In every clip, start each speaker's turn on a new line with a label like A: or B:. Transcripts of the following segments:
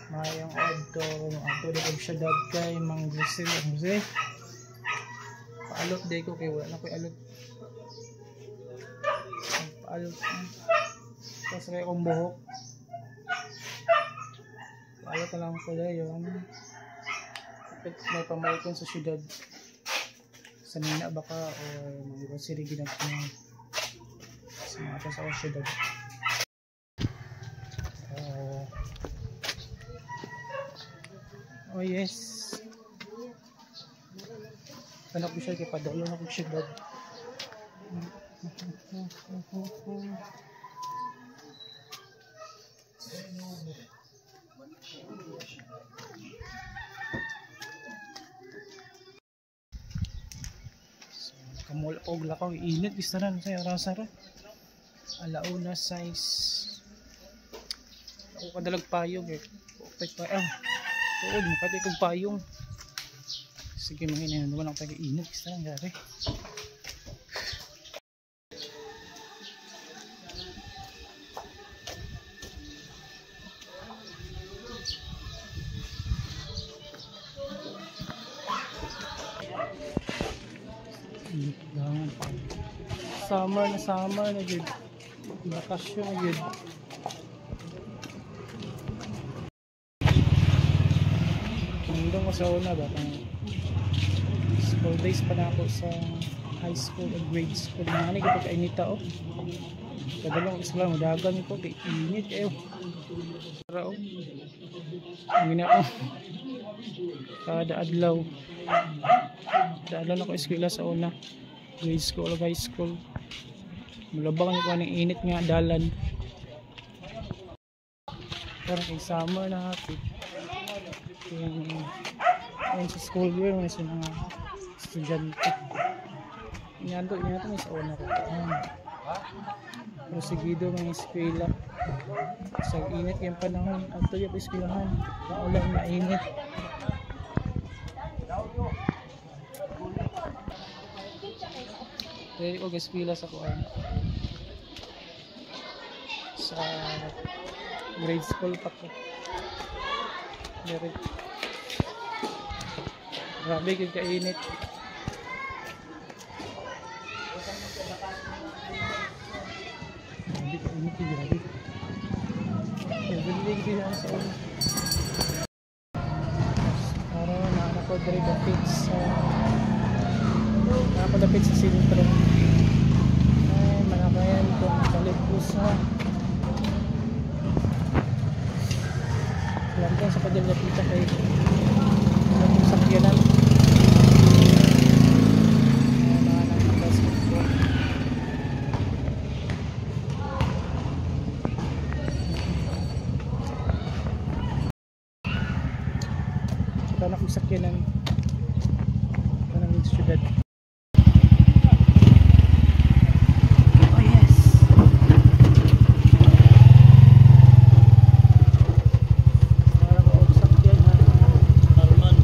A: Mayong adto, adto di kog syudad kay mang grocery, ang grocery. Paalot day ko kay wala na ko'y alot. Paalot. Tapos kay akong buhok. Paalot na lang ko dayon. May pamaliton sa syudad. Sa Nina baka o mang grocery ginag ko sa mga sa akong syudad. Oh yes. Anak ko siya kay padalo na ko syudad. So, kamula og lakaw init gistaran sa rasa ra. Alauna size. Ako kadalag payong eh. Okay pa. Ah. Tuod mo pati kong payong. Sige mga ina, naman ako tayo init gistaran grabe. Summer na gud. Bakasyon na gud. Nandun ko sa una ba, kung school days pa na ako sa high school o grade school. Mga ko pagkainita oh. Kadalong eskwela mo dagan ko kay init kayo. Tara oh. Ang gina ko. Kada adlaw. Kada adlaw na ako eskwela sa una. Grade school o high school. Mulabang ko aning init nga dalan. Pero kay summer na happy. Yung sa school year may sa mga estudyante. Inyanto may sa una ko. Pero sigido mga eskwela. Sa init yung panahon, adto yung eskwelahan. Maulan, mainit. Ready ko eskwela sa kuan. Sa grade school pa ko. Very grabe kay kainit. Grabe kainit, grabe. Everyday gid ako sa una. Karon na ako diri dapit sa nakadapit sa sentro. Ay manakayan ko balik ko sa Lantan sa padalapita kay sa sakyanan. Ay, mga nang basketball. Kita na kong sakyanan. Ito ng syudad. Oh yes. Para ko sakyan ha.
B: Arman.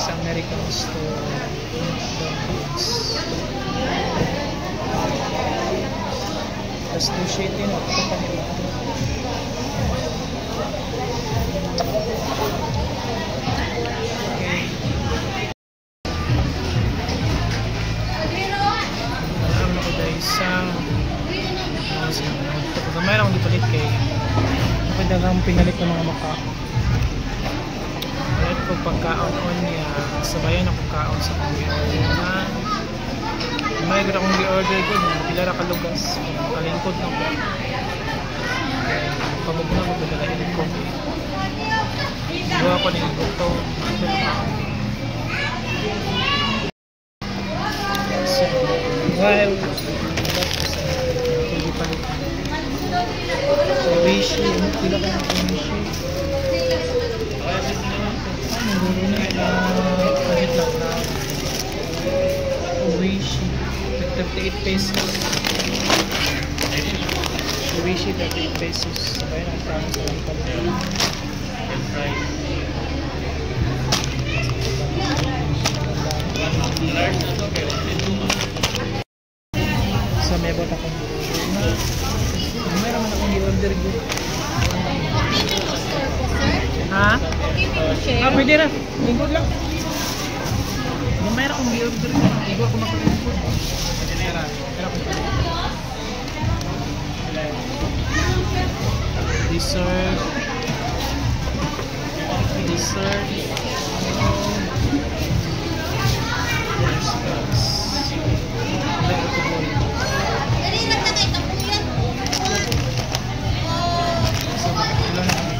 A: Sa American store, the goods. Tapos 2.7 no, ito pa nila. Okay. Alam ako dahil sa gamay lang akong gipalit kay ako daghang pinalit ng mga mukha. Palit ko pagkaon on niya, sabayan ako kaon sa akong gi-order na. May gud akong gi-order gud, pila ra ka lugas, kalingkod na ko. Pamugna ko dala ini ko. Duha ko ni gutom. So, while hindi palit. So, Rishi, pila ka ng Rishi? Ano na palit lang na Rishi. 38 pesos. Rishi, 38 pesos. Sabay na ang sa lang palit. So, may abot akong na. May naman akong i-order ko. Ha? Ah, pwede ra. Lingkod lang. May akong i-order ko. Igo ako makalingkod. Pwede ra. Pero ako. Dessert. Dessert. There's guys. So, wala na kami.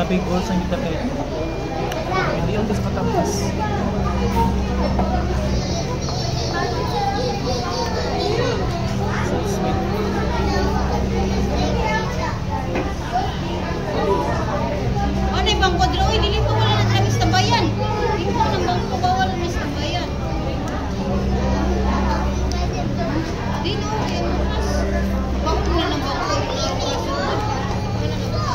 A: Grabe yung oras ng kita kayo. Hindi yung sa katampas. So sweet.
B: Ano yung bangko dro? Uy, dili pa wala na tramis tambayan. Di pa nang bangko bawal na tambayan. Di no, kay mas bangko na lang bangko. Wala na bangko.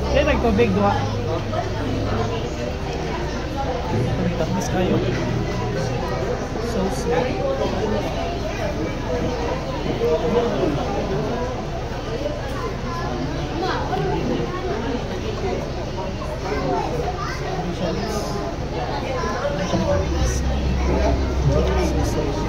A: Kaya nagtubig duha. Mas kayo. So sweet. So sweet.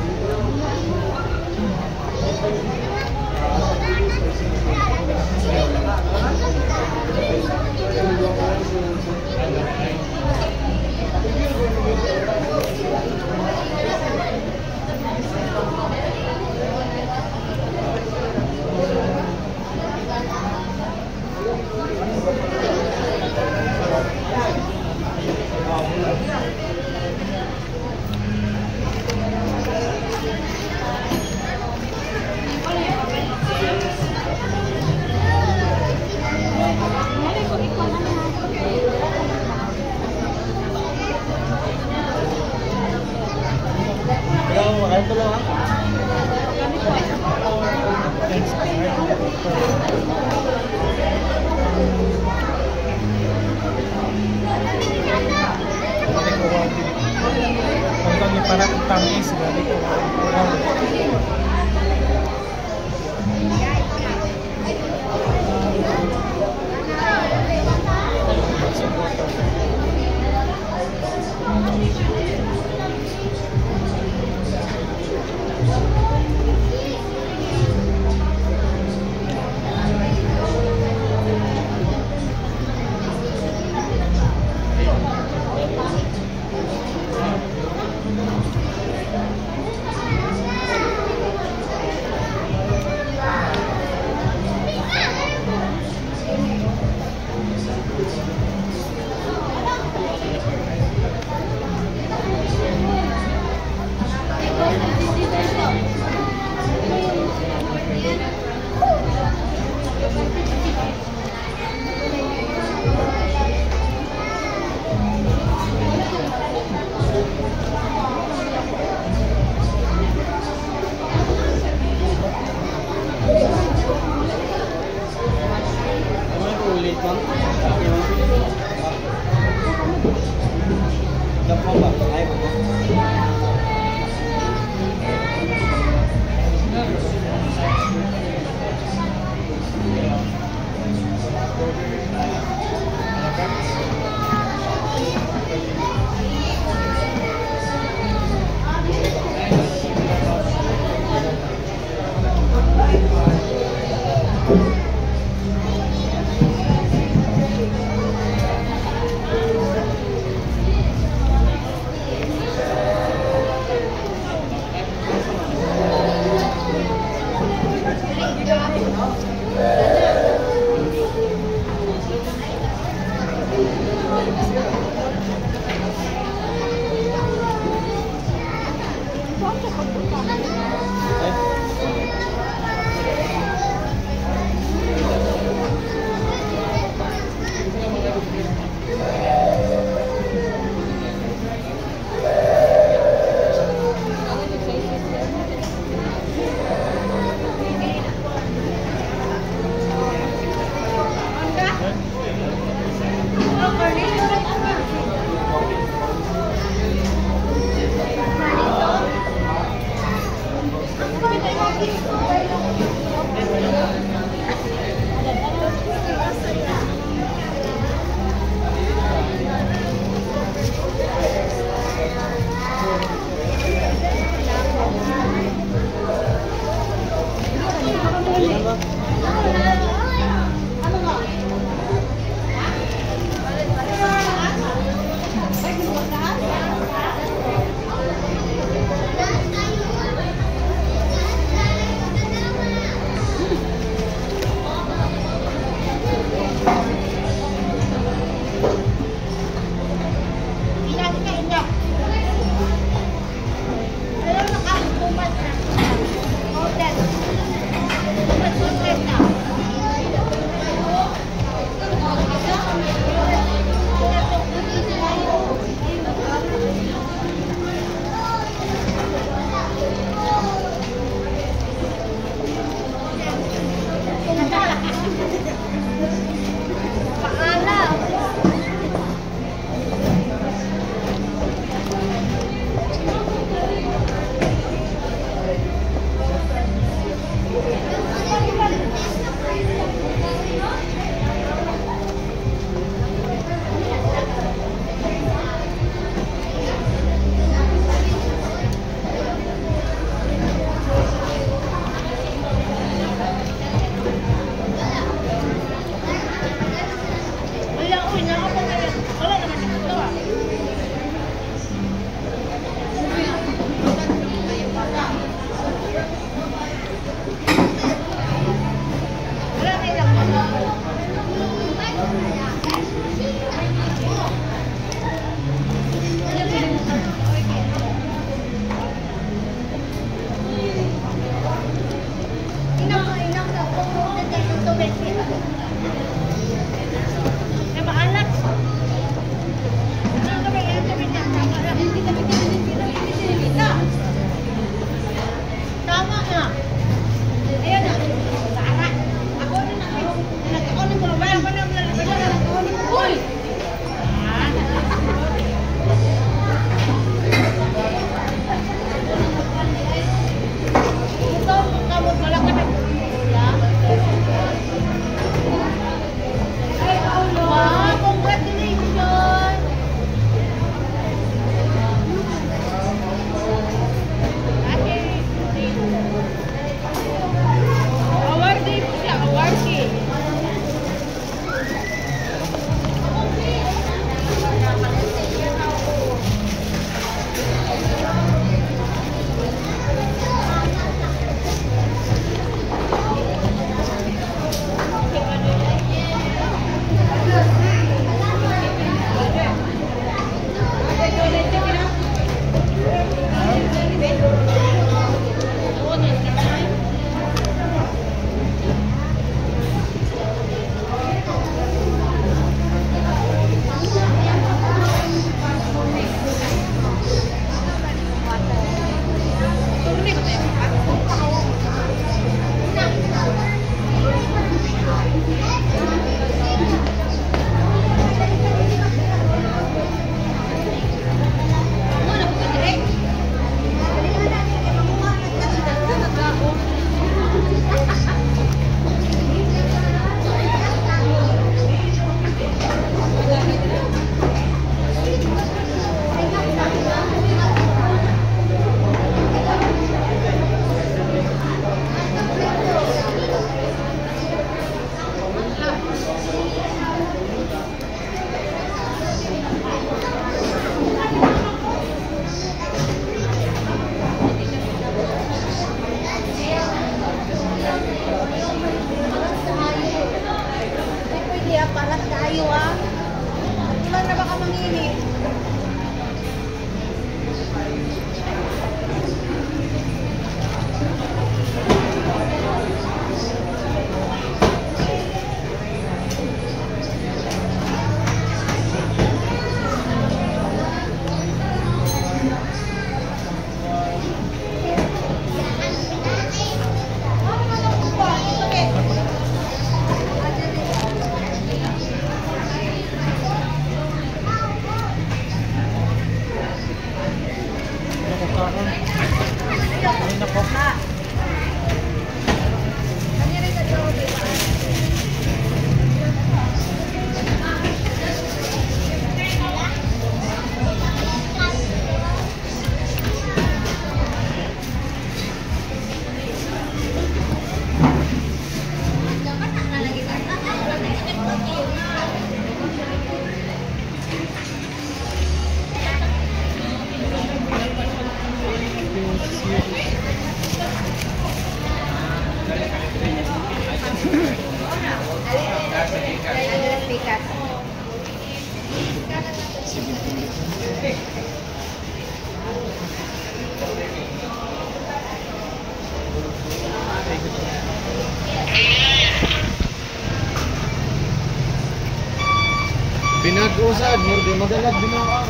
A: Pagkang para tamis, grabe ko. Wow.
B: Tama na. Ayun na. Tara. Parat kayo ah. Ulan na baka manginit.
C: Binag-usad, murdi madalag binuang.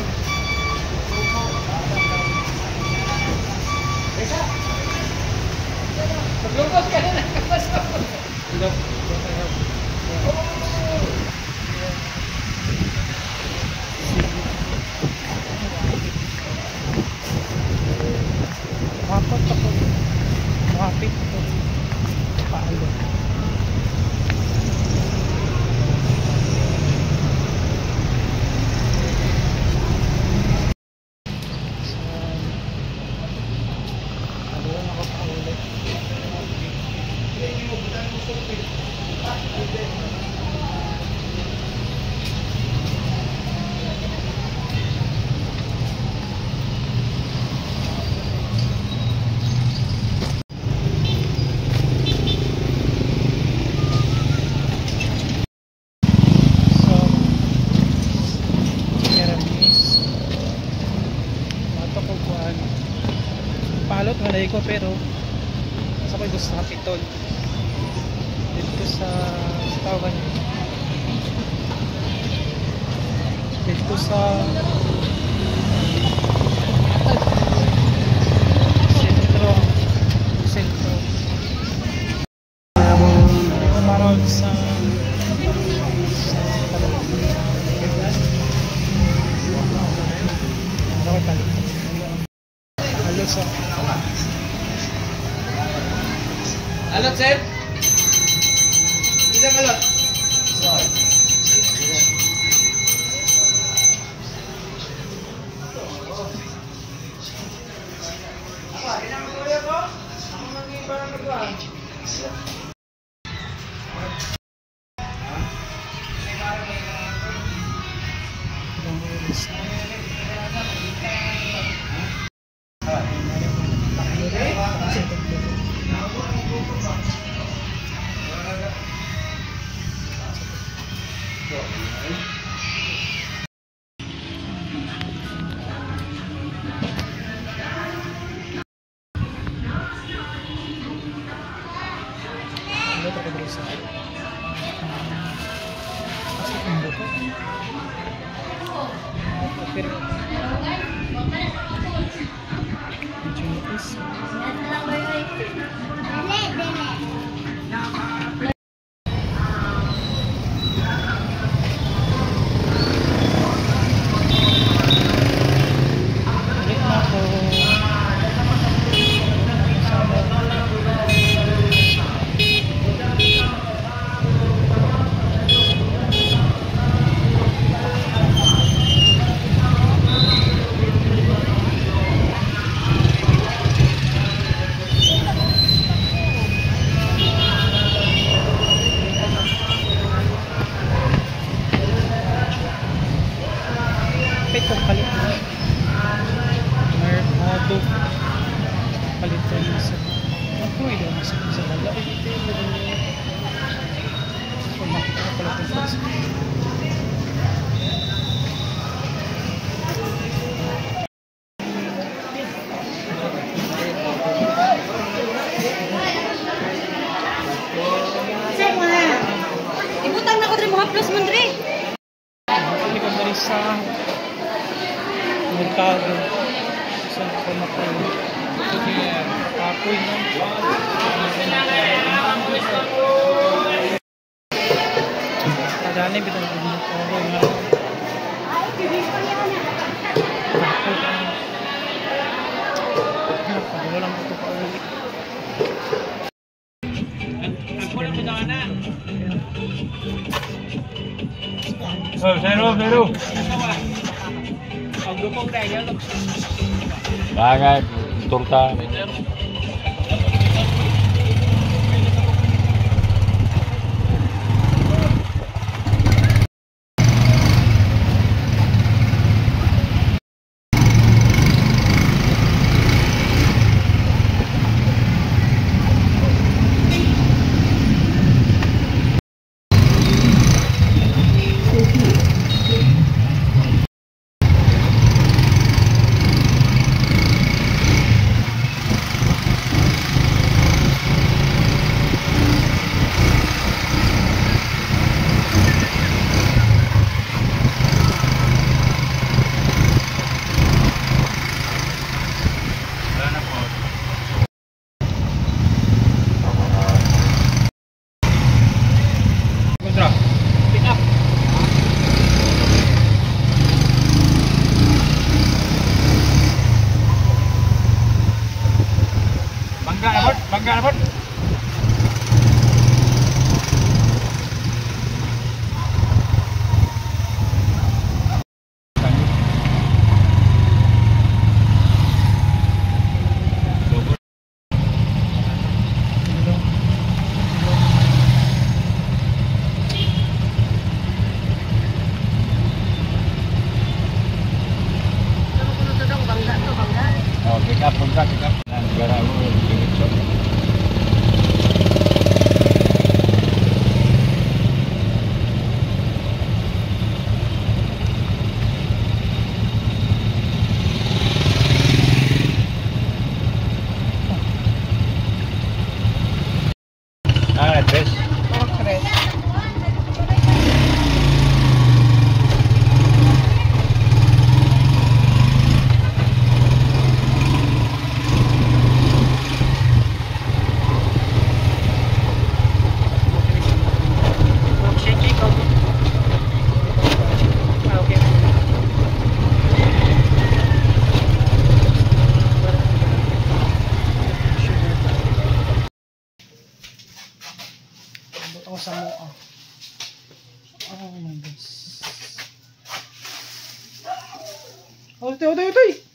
A: Paglungkos ka na nakapasok. Hapot ako. Hapit ko. Paalo. Palot malay ko pero sa ko'y gusto sa Capitol dito sa tawagan dito sa sentro maron sa
C: Alot, sir? Isang alot.
A: pala itong fruits.
B: Ibutang na ko diri mga plus man diri.
A: Kami kami sa merkado. Sa pamatay. Kapoy, no? Kadani, bitang merkado nga. Kapoy ka. Pagdulo lang ito pa uwi.
C: Zero, zero. Bagay, torta.
A: Pick up.
C: Bangga na bot, bangga na bot. Oh, pick up, bangga, pick up. Negara mo, diretso. Ah, address.
B: Okay.
A: Shake, shake. Ah, okay. Sugar. Abot ako sa mua. Oh my gosh. Oh, ito, ito, ito.